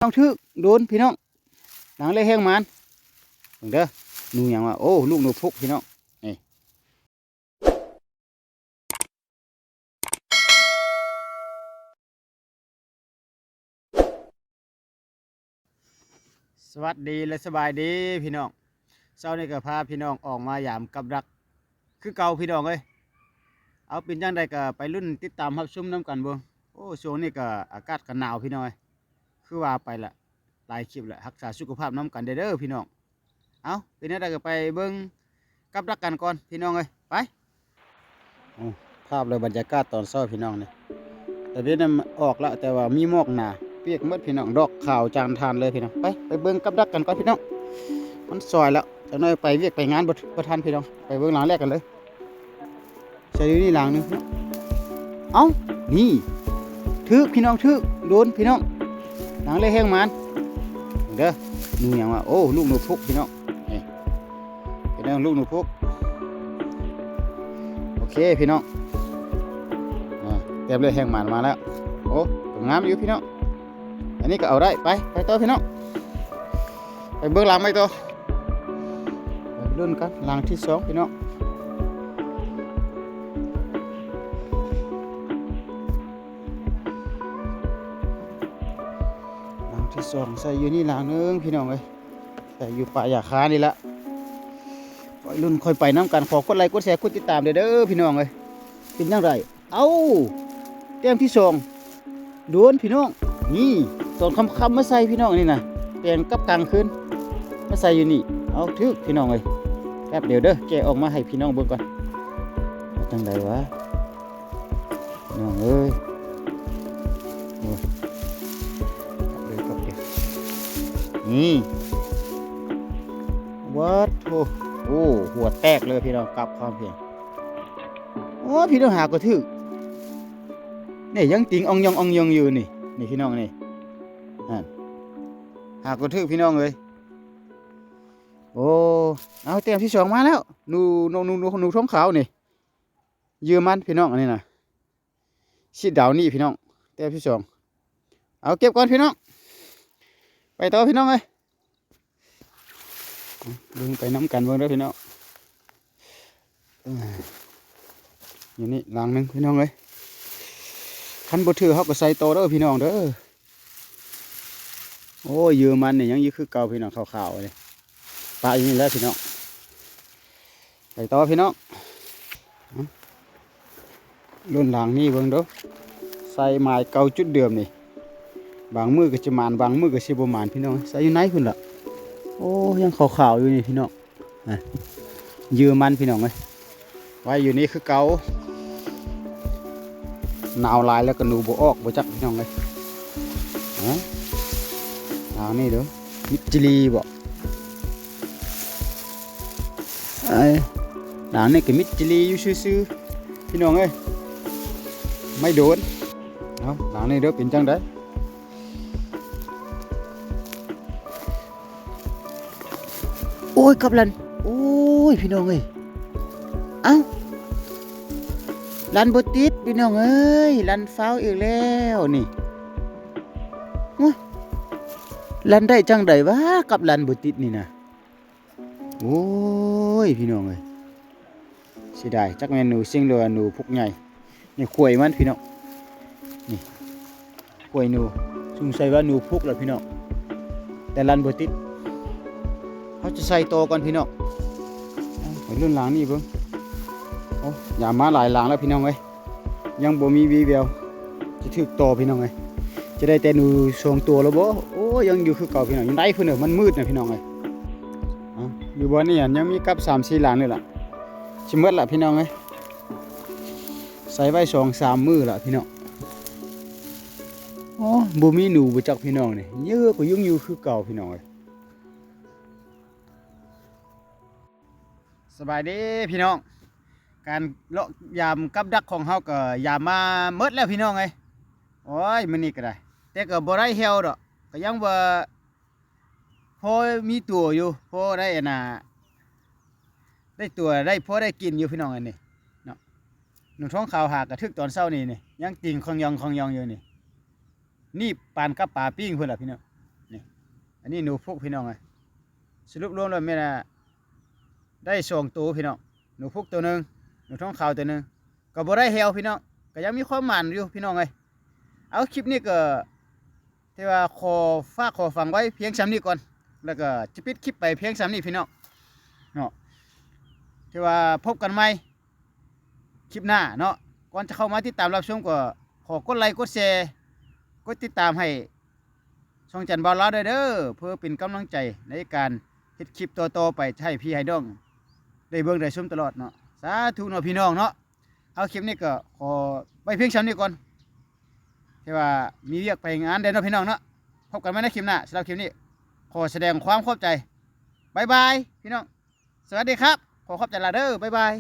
ນ້ອງຖືກ ໂດນພີ່ນ້ອງ ຫຼັງແລກແຮງໝານ. ເບິ່ງເດີ ໜູຫຍັງວະ? ໂອ້ ລູກໜູພຸກພີ່ນ້ອງ ນີ້. ສະຫວັດດີ ແລະ ສະບາຍດີພີ່ນ້ອງ. ເຊົ້ານີ້ກໍພາພີ່ນ້ອງອອກມາຢາມກັບດັກຄືເກົ່າພີ່ນ້ອງເອີຍ. ເອົາ ເປັນຈັ່ງໃດກໍໄປລຸ້ນຕິດຕາມຮັບຊົມນຳກັນເບິ່ງ. ໂອ້ ຊ່ວງນີ້ກໍອາກາດກໍໜາວພີ່ນ້ອງເອີຍ. ຄືວ່າໄປລະ ຫຼາຍຄລິບລະ ຮັກສາສຸຂະພາບນຳກັນເດີພີ່ນ້ອງ. ເອົາ ເປັນແນວໃດກໍໄປເບິ່ງກັບດັກກັນກ່ອນພີ່ນ້ອງເອີຍ ໄປ. ໂອ້ ພາບ ແລະ ບັນຍາກາດຕອນເຊົ້າພີ່ນ້ອງນີ້ ຕາເວັນນັ້ນອອກລະ ແຕ່ວ່າມີໝອກໜາ ປຽກໝົດພີ່ນ້ອງ ດອກຂາວຈານທານເລີຍພີ່ນ້ອງ. ໄປ ໄປເບິ່ງກັບດັກກັນກ່ອນພີ່ນ້ອງ ມັນສວຍລະ ຈັກໜ້ອຍໄປວຽກໄປງານບໍ່ ບໍ່ທັນພີ່ນ້ອງ. ໄປເບິ່ງຫຼັງແລກກັນເລີຍ. ໃສ່ຢູ່ນີ້ຫຼັງໜຶ່ງເນາະ. ເອົ້າ ນີ້ ຖືກພີ່ນ້ອງ ຖືກ ໂດນພີ່ນ້ອງ ຫຼັງແລກແຮງໝານເດີ. ໜູຫຍັງວະ? ໂອ້ ລູກໜູພຸກພີ່ນ້ອງ ນີ້ ເປັນຈັ່ງ ລູກໜູພຸກ. ໂອເຄພີ່ນ້ອງ ອ່າ ແຕ້ມແລກແຮງໝານມາແລ້ວ. ໂອ້ ງາມຢູ່ພີ່ນ້ອງ. ອັນນີ້ກໍເອົາໄດ້ ໄປ ໄປຕໍ່ພີ່ນ້ອງ ໄປເບິ່ງຫຼັງໃໝ່ຕໍ່. ໄປລຸ້ນກັນຫຼັງທີສອງພີ່ນ້ອງ. ຫຼັງທີສອງ ໃສ່ຢູ່ນີ້ຫຼັງໜຶ່ງພີ່ນ້ອງເອີຍ ໃສ່ຢູ່ປ່າຫຍ້າຄານີ້ລະ. ໄປລຸ້ນ ຄ່ອຍໄປນຳກັນ. ຂໍກົດໄລກົດແຊ ກົດຕິດຕາມແດ່ເດີພີ່ນ້ອງເອີຍ. ເປັນຈັ່ງໃດ? ເອົ້າ ແຕ້ມທີສອງ ໂດນພີ່ນ້ອງ. ນີ້ ຕອນຄ່ຳໆມາໃສ່ພີ່ນ້ອງ ນີ້ນະ ແປງກັບກາງຄືນມາໃສ່ຢູ່ນີ້. ເອົາ ຖືກພີ່ນ້ອງເອີຍ. ແປັບດຽວເດີ ແກະອອກມາໃຫ້ພີ່ນ້ອງເບິ່ງກ່ອນ. ເປັນຈັ່ງໃດວະ ພີ່ນ້ອງເອີຍ. ໂອ້ຍ ເອົາເລີຍ ນີ້ ວັດໂທ ໂອ້ ຫົວແຕກເລີຍພີ່ນ້ອງ ກັບຄວາມພຽງ. ໂອ້ ພີ່ນ້ອງ ຫາກໍຖືກ ນີ້ຍັງຕິງອ່ອງຢອງອ່ອງຢອງຢູ່ນີ້ ນີ້ພີ່ນ້ອງນີ້ ຫັ້ນ ຫາກໍຖືກພີ່ນ້ອງເອີຍ. ໂອ້ ເອົາ ແຕ້ມທີສອງມາແລ້ວ ໜູ ໜູ ໜູ ໜູ ໜູທອງຂາວນີ້ ເຫຍື່ອມັນພີ່ນ້ອງ ອັນນີ້ນະ ຊິດດາວນີ້ພີ່ນ້ອງ ແຕ້ມທີສອງ. ເອົາ ເກັບກ່ອນພີ່ນ້ອງ ໄປຕໍ່ພີ່ນ້ອງເອີຍ. ເບິ່ງໄປນຳກັນເບິ່ງເດີພີ່ນ້ອງ. ເອີ ຢູ່ນີ້ຫຼັງໜຶ່ງພີ່ນ້ອງເອີຍ. ຄັນບໍ່ຖືກເຮົາກໍໃສ່ຕໍ່ເດີພີ່ນ້ອງເດີ. ໂອ້ຍ ເຫຍື່ອມັນນີ້ຍັງຢູ່ຄືເກົ່າພີ່ນ້ອງ ຂາວໆນີ້ ປະຢູ່ນີ້ແຫຼະພີ່ນ້ອງ. ໄປຕໍ່ພີ່ນ້ອງ ລຸ້ນຫຼັງນີ້ເບິ່ງເດີ. ໃສ່ໝາຍເກົ່າຈຸດເດີມນີ້ ບາງມື້ກໍຊິໝານ ບາງມື້ກໍຊິບໍ່ໝານພີ່ນ້ອງ. ໃສ່ຢູ່ໃນພຸ້ນລະ. ໂອ້ ຍັງຂາວໆຢູ່ນີ້ພີ່ນ້ອງ. ອ່ະ ເຫຍື່ອມັນພີ່ນ້ອງເອີຍ ໄວ້ຢູ່ນີ້ຄືເກົ່າ. ໜາວຫຼາຍແລ້ວກໍໜູບໍ່ອອກບໍ່ຈັກພີ່ນ້ອງເອີຍ. ຮະ ອ່າ ນີ້ເດີ ມິດຈີລີບໍ? ເອີ ຫຼັງນີ້ກໍມິດຈີລີຢູ່ຊື່ໆ ພີ່ນ້ອງເອີຍ ໄມ່ໂດນ. ເອົາ ຫຼັງນີ້ເດີ ເປັນຈັ່ງໃດ? ໂອ້ຍ ກັບລັນ ໂອ້ຍ ພີ່ນ້ອງເອີຍ ເອົ້າ ລັນບໍ່ຕິດພີ່ນ້ອງເອີຍ ລັນຟາວອີກແລ້ວນີ້. ໂອ້ຍ ລັນໄດ້ຈັ່ງໃດວະ ກັບລັນບໍ່ຕິດນີ້ນະ. ໂອ້ຍ ພີ່ນ້ອງເອີຍ ເສຍດາຍ ຈັກແມ່ນໜູຊິງ ຫຼືວ່າໜູພຸກໃຫຍ່. ນີ້ ຂ້ວຍມັນພີ່ນ້ອງ ນີ້ ຂ້ວຍໜູ ສົງໄສວ່າໜູພຸກລະພີ່ນ້ອງ ແຕ່ລັນບໍ່ຕິດ. ເຮົາຈະໃສ່ຕໍ່ກ່ອນພີ່ນ້ອງ ໄປລຸ້ນຫຼັງນີ້ເບິ່ງ. ໂອ້ ຢາມມາຫຼາຍຫຼັງແລ້ວພີ່ນ້ອງເອີຍ ຍັງບໍ່ມີວີ່ແວວຈະຖືກຕໍ່ພີ່ນ້ອງເອີຍ. ຈະໄດ້ແຕ່ໜູສອງຕົວແລ້ວບໍ? ໂອ້ ຍັງຢູ່ຄືເກົ່າພີ່ນ້ອງ ຢູ່ໃນພຸ້ນເດີ ມັນມືດນະພີ່ນ້ອງເອີຍ. ເອົ້າ ຢູ່ບ່ອນນີ້ຫັ້ນຍັງມີກັບສາມສີ່ຫຼັງນີ້ລະ ຊິໝົດລະພີ່ນ້ອງເອີຍ. ໃສ່ໄວ້ສອງສາມມື້ລະພີ່ນ້ອງ. ໂອ້ ບໍ່ມີໜູບໍ່ຈັກພີ່ນ້ອງນີ້ ເຫຍື່ອກໍຍັງຢູ່ຄືເກົ່າພີ່ນ້ອງເອີຍ. ສະບາຍດີພີ່ນ້ອງ ການເລາະຢາມກັບດັກຂອງເຮົາກໍຢາມມາໝົດແລ້ວພີ່ນ້ອງເອີຍ. ໂອ້ຍ ມື້ນີ້ກໍໄດ້ ແຕ່ກໍບໍ່ໄດ້ແຮວດອກ ກໍຍັງວ່າພໍມີຕົວຢູ່ ພໍໄດ້ອັນນ່າ ໄດ້ຕົວ ໄດ້ພໍໄດ້ກິນຢູ່ພີ່ນ້ອງ ອັນນີ້ເນາະ. ໜູທອງຂາວຫາກະຖືກຕອນເຊົ້ານີ້ນີ້ ຍັງຕິງຄອງຢອງຄອງຢອງຢູ່ນີ້. ນີ້ປານກັບປາປີ້ງພຸ້ນລະພີ່ນ້ອງ. ອັນນີ້ໜູພຸກພີ່ນ້ອງເອີຍ ສະຫຼຸບລວມແລ້ວແມ່ນ ໄດ້ສອງໂຕພີ່ນ້ອງ ໜູພຸກໂຕໜຶ່ງ ໜູທອງຂາວໂຕໜຶ່ງ ກໍບໍ່ໄດ້ແຮວພີ່ນ້ອງ ກໍຍັງມີຄວາມໝານຢູ່ພີ່ນ້ອງເອີຍ. ເອົາ ຄລິບນີ້ກໍຖືວ່າຂໍຝາກຂໍຝັງໄວ້ພຽງສ່ຳນີ້ກ່ອນ ແລ້ວກໍຈະປິດຄລິບໄປພຽງສ່ຳນີ້ພີ່ນ້ອງເນາະ. ຖືວ່າພົບກັນໃໝ່ຄລິບໜ້າເນາະ. ກ່ອນຈະເຂົ້າມາຕິດຕາມຮັບຊົມກໍຂໍກົດໄລກົດແຊ ກົດຕິດຕາມໃຫ້ຊ່ອງຈັນບ່າວລາວໄດ້ເດີ ເພື່ອເປັນກຳລັງໃຈໃນການເຮັດຄລິບຕໍ່ໆໄປ ໃຫ້ພີ່ໃຫ້ນ້ອງໄດ້ເບິ່ງໄດ້ຊົມຕະຫຼອດເນາະ. ສາທຸເນາະພີ່ນ້ອງເນາະ. ເອົາ ຄລິບນີ້ກໍຂໍໄວ້ພຽງສ່ຳນີ້ກ່ອນ ແຕ່ວ່າມີວຽກໄປງານແດ່ເນາະພີ່ນ້ອງເນາະ. ພົບກັນໃໝ່ໃນຄລິບໜ້າ. ສຳລັບຄລິບນີ້ຂໍສະແດງຄວາມຂອບໃຈ. ບາຍບາຍພີ່ນ້ອງ. ສະຫວັດດີຄັບ. ຂໍຂອບໃຈຫຼາຍເດີ. ບາຍບາຍ.